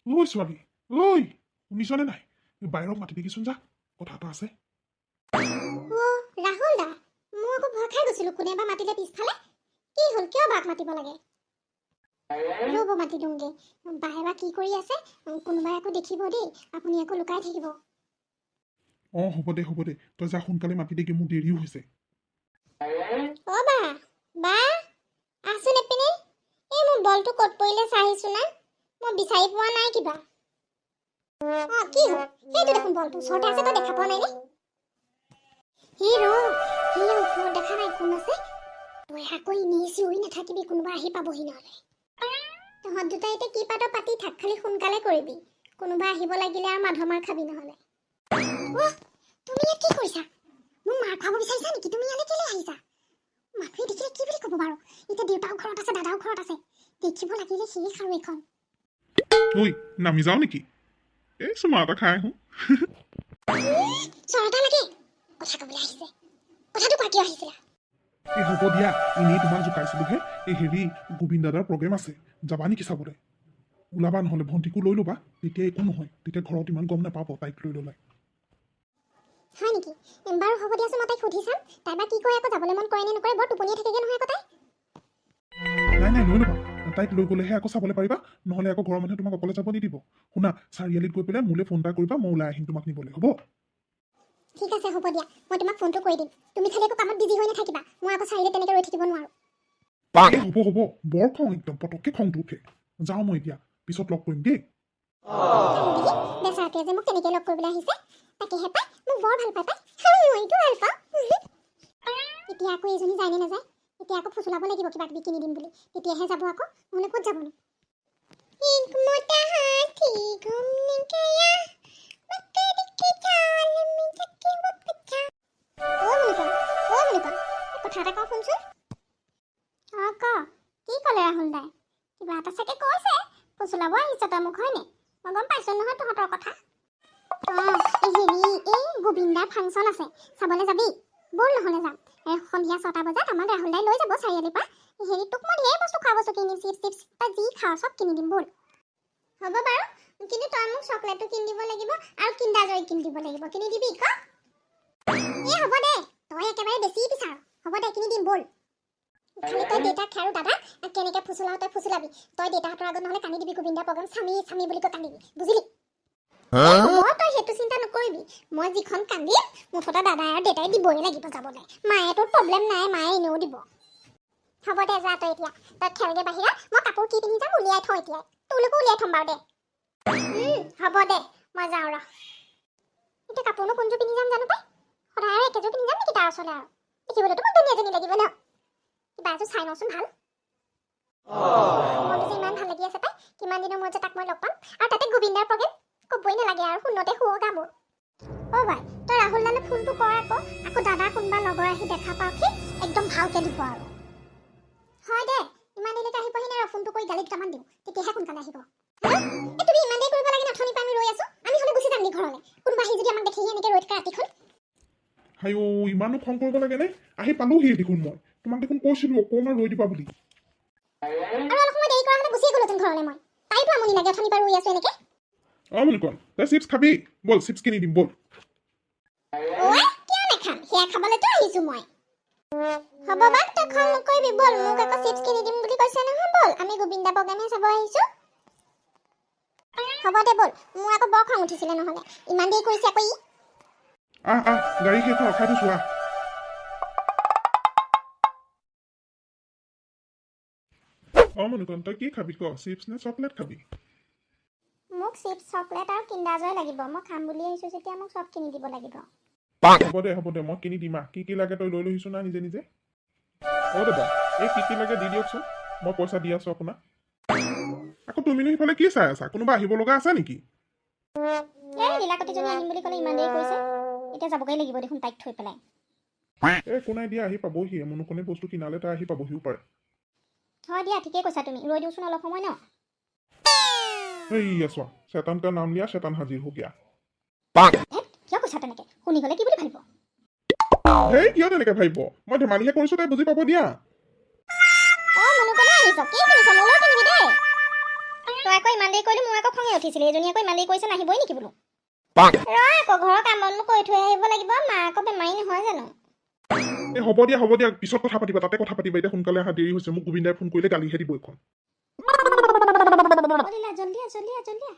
ঐ ছোৱালী, ঐ শুনিছনে নাই? বাহিৰক মাতি দিবিচোন যা, কথা এটা আছে। অ' ৰাহুল দা, মই আকৌ ভয় খাই গৈছিলো, কোনেবা মাতিলে পিছফালে। কি হ'ল, কিয় বাক মাতিব লাগে? ৰ'ব, মাতি দিওঁগে। বায়ে বা কি কৰি আছে, কোনোবাই আকৌ দেখিব দেই, আপুনি আকৌ লুকাই থাকিব। অঁ, হ'ব দে, হ'ব দে, তই যা, সোনকালে মাতি দেগে, মোৰ দেৰিও হৈছে। অ' বা, বা, আহচোন এপিনে। এই মোৰ বলটো ক'ত পৰিলে চাই আহিছো না, মই বিচাৰি পোৱা নাই কিবা। অঁ, কি হ'ল? সেইটো দেখোন বলটো ওচৰতে আছে, তই দেখা পোৱা নাই নে? হে ৰ, সেয়া ওপৰত দেখা নাই কোন আছে? তই আকৌ এনেই চিঞৰি নাথাকিবি, কোনোবা আহি পাবহি নহ'লে। তহঁত দুটা এতিয়া কি পাত পাতি থাক, খালি সোনকালে কৰিবি, কোনোবা আহিব লাগিলে আৰু মাধমাৰ খাবি নহ'লে। অহ, তুমি ইয়াত কি কৰিছা? মোক মাৰ খুৱাব বিচাৰিছা নেকি? তুমি ইয়ালৈ কেলৈ আহিছা? মানুহে দেখিলে কি বুলি ক'ব বাৰু? এতিয়া দেউতাও ঘৰত আছে, দাদাও ঘৰত আছে, দেখিব লাগিলে শেষ আৰু এইখন। ঐ, নামি যাওঁ নেকি? এই চুমা এটা খাই আহোঁ। চৰ এটা লাগে। কথা ক'বলৈ আহিছে, কথাটো কোৱা, কিয় আহিছিলা? এই হ'ব দিয়া, এনেই তোমাক জোকাইছিলোহে। এই হেৰি, গোবিন দাদাৰ প্ৰগ্ৰেম আছে, যাবা নেকি চাবলৈ? ওলাবা নহ'লে, ভণ্টিকো লৈ ল'বা, তেতিয়া একো নহয়, তেতিয়া ঘৰত ইমান গম নাপাব তাইক লৈ ল'লে। হয় নেকি? বাৰু হ'ব দিয়াচোন, মই তাইক সুধি চাম, তাই বা কি কয় আকৌ, যাবলৈ মন কৰে নে নকৰে। বৰ টোপনিয়ে থাকেগৈ নহয় আকৌ তাই। নাই নাই, লৈ ল'বা তাইক, লৈ গ'লেহে আকৌ চাবলৈ পাৰিবা, নহ'লে আকৌ ঘৰৰ মানুহে তোমাক অকলে যাব নিদিব। শুনা, চাৰিআলিত গৈ পেলাই মোলৈ ফোন এটা কৰিবা, মই ওলাই আহিম তোমাক নিবলৈ, হ'ব? ঠিক আছে, হ'ব দিয়া, মই তোমাক ফোনটো কৰি দিম। তুমি খালি একো কামত বিজি হৈ নাথাকিবা, মই আকৌ চাৰিআলিত তেনেকৈ ৰৈ থাকিব নোৱাৰোঁ। এই হ'ব হ'ব, বৰ খং, একদম পটককৈ খংটো উঠে। যাওঁ মই এতিয়া, পিছত লগ কৰিম দেই। বেচেৰাটোৱে যে মোক তেনেকৈ লগ কৰিবলৈ আহিছে, তাকেহে পাই, মোক বৰ ভাল পায় পাই। মইতো ভাল পাওঁ। এতিয়া আকৌ এইজনী যায় নে নাযায়? এতিয়া আকৌ ফুচুলাব লাগিব কিবা কিবি কিনি দিম বুলি, তেতিয়াহে যাব আকৌ, নহ'লে ক'ত যাবনো? एक मोटा हाथी घूमने गया, मकर की चाल में जाके वो पचा। অ মনিকণ, অ মনিকণ, কথা এটা কওঁ শুনচোন। অঁ, ক। কি ক'লে ৰাহুল দাই? কিবা এটা চাগে কৈছে, ফুচুলাব আহিছ তই মোক, হয়নে? মই গম পাইছো নহয় তহঁতৰ কথা। অঁ, এই হেৰি, এই গোবিন্দাৰ ফাংচন আছে, চাবলৈ যাবি? ব'ল নহ'লে যাম। এই সন্ধিয়া 6টা বজাত আমাক ৰাহুল দাই লৈ যাব চাৰিআলিৰ পৰা। হেৰি, তোক মই ঢেৰ বস্তু, খোৱা বস্তু কিনি দিম, চিপছ টিপছ, তই যি খাৱ চব কিনি দিম, ব'ল। হ'ব বাৰু, কিন্তু তই মোক চকলেটটো কিনি দিব লাগিব আৰু কিণ্ডাৰ জয় কিনি দিব লাগিব, কিনি দিবি ক? এই হ'ব দে, তই একেবাৰে বেছি বিচাৰ। হ'ব দে, কিনি দিম, ব'ল। খালি তই দেউতাক আৰু দাদাক কেনেকে ফুচুলাও তই ফুচুলাবি। তই দেউতাহঁতৰ আগত নহ'লে কান্দি দিবি, গোবিন্দা প্ৰগ্ৰাম চামি চামি বুলি কৈ কান্দিবি, বুজিলি? হ'ব, তই সেইটো চিন্তা নকৰিবি। মই যিখন কান্দিম, মুঠতে দাদাই আৰু দেউতাই দিবই লাগিব যাবলৈ। মায়ে তোৰ প্ৰব্লেম নাই, মায়ে এনেও দিব। হ'ব দে, যা তই এতিয়া, তই খেলগে বাহিৰত। মই কাপোৰ কি পিন্ধি যাম উলিয়াই থওঁ এতিয়াই, তোলৈকো উলিয়াই থ'ম বাৰু দে। হ'ব দে, মই যাওঁ ৰ। এতিয়া কাপোৰনো কোনযোৰ পিন্ধি যাম জানো পাই? সদায় আৰু একেযোৰ পিন্ধি যাম নেকি তাৰ ওচৰলৈ? আৰু দেখিবলৈতো মোক ধুনীয়া এজনী লাগিব ন? কিবা এযোৰ চাই লওঁচোন ভাল। মনটো যে ইমান ভাল লাগি আছে পাই, কিমান দিনৰ মূৰত যে তাক মই লগ পাম, আৰু তাতে গোবিন্দাৰ প্ৰগ্ৰেম, ক'বই নালাগে আৰু, শূন্যতে সুৱগা মোৰ। অ' ভাই, তই ৰাহুল দালৈ ফোনটো কৰ আকৌ। আকৌ দাদা কোনোবা লগৰ আহি দেখা পাওকহি, একদম ভালকে দিব আৰু। হয় দে, ইমান দেৰিলৈকে আহি পোৱাহি নাই। ৰ, ফোনটো কৰি গালি দুটামান দিওঁ, তেতিয়াহে সোনকালে আহিব। হেল্ল', এই তুমি ইমান দেৰি কৰিব লাগে নে? অথনিৰ পৰা আমি ৰৈ আছো। আমি হ'লে গুচি যাম নি ঘৰলৈ, কোনোবা আহি যদি আমাক দেখেহি এনেকৈ ৰৈ থকা ৰাতিখন। হাই অ', ইমানো খং কৰিব লাগেনে? আহি পালোহি দেখোন মই। তোমাক দেখোন কৈছিলো অকণমান ৰৈ দিবা বুলি। আৰু অলপ সময় দেৰি কৰা হ'লে গুচিয়ে গ'লোহেঁতেন ঘৰলৈ মই। তাইতো আমনি লাগে, অথনিৰ পৰা ৰৈ আছো এনেকে। অঁ মনিকণ, তই চিপছ খাবি? ব'ল, চিপছ কিনি দিম, ব'ল। ঐ, কিয় নাখাম? সেয়া খাবলৈতো আহিছো মই। হ'ব বাক, তই খং নকৰিবি, ব'ল। মোক আকৌ চিপছ কিনি দিম বুলি কৈছে নহয়, ব'ল। আমি গোবিন্দা প্ৰগ্ৰামহে চাব আহিছো। হ'ব দে, ব'ল। মোৰ আকৌ বৰ খং উঠিছিলে নহ'লে, ইমান দেৰি কৰিছে আকৌ ই। আহ আহ, গাড়ী সেইখন ৰখাই থৈছো, আহ। অঁ মনিকণ, তই কি খাবি ক? চিপছ নে চকলেট খাবি? মোক চিপছ, চকলেট আৰু কিণ্ডাৰ জয় লাগিব। মই খাম বুলি আহিছো যেতিয়া মোক চব কিনি দিব লাগিব। হ'ব দে, হ'ব দে, মই কিনি দিম, আহ। কি কি লাগে তই লৈ লহিছোন না নিজে নিজে। অঁ দাদা, এই কি কি লাগে দি দিয়কচোন, মই পইচা দি আছোঁ আপোনাক। আকৌ তুমিনো সিফালে কি চাই আছা? কোনোবা আহিব লগা আছে নেকি? এই লীলাকতিজনী আহিম বুলি ক'লে, ইমান দেৰি কৰিছে, এতিয়া যাবগৈ লাগিব দেখোন তাইক থৈ পেলাই। এই একো নাই দিয়া, আহি পাবহিয়ে। মনুকণে বস্তু কিনালে তাই আহি পাবহিও পাৰে। হয় দিয়া, ঠিকেই কৈছা তুমি। ৰৈ দিওঁচোন অলপ সময় ন। এইয়া চোৱা, शैतान का नाम लिया, शैतान हाजिर हो गया। ধেত, কিয় কৈছা তেনেকে? শুনি গ'লে কি বুলি ভাবিব? হেই, কিয় তেনেকে ভাবিব? মই ধেমালিহে কৰিছোঁ, তাই বুজি পাব দিয়া। অ মনুকণে, আহিছ? কি কিনিছ? মোলৈও কিনিবি দেই। তই আকৌ ইমান দেৰি কৰিলি, মোৰ আকৌ খঙে উঠিছিলে। এজনী আকৌ ইমান দেৰি কৰিছে, নাহিবই নেকি বোলো। ৰ আকৌ, ঘৰৰ কাম বনবোৰ কৰি থৈ আহিব লাগিব। মা আকৌ বেমাৰী নহয় জানো? এই হ'ব দিয়া, হ'ব দিয়া, পিছত কথা পাতিবা, তাতে কথা পাতিবা। এতিয়া সোনকালে আহা, দেৰি হৈছে। মোক গোবিন্দাই ফোন কৰিলে গালিহে দিব এইখন। অ লীলা, জল্দি আহ, জল্দি আহ, জল্দি আহ।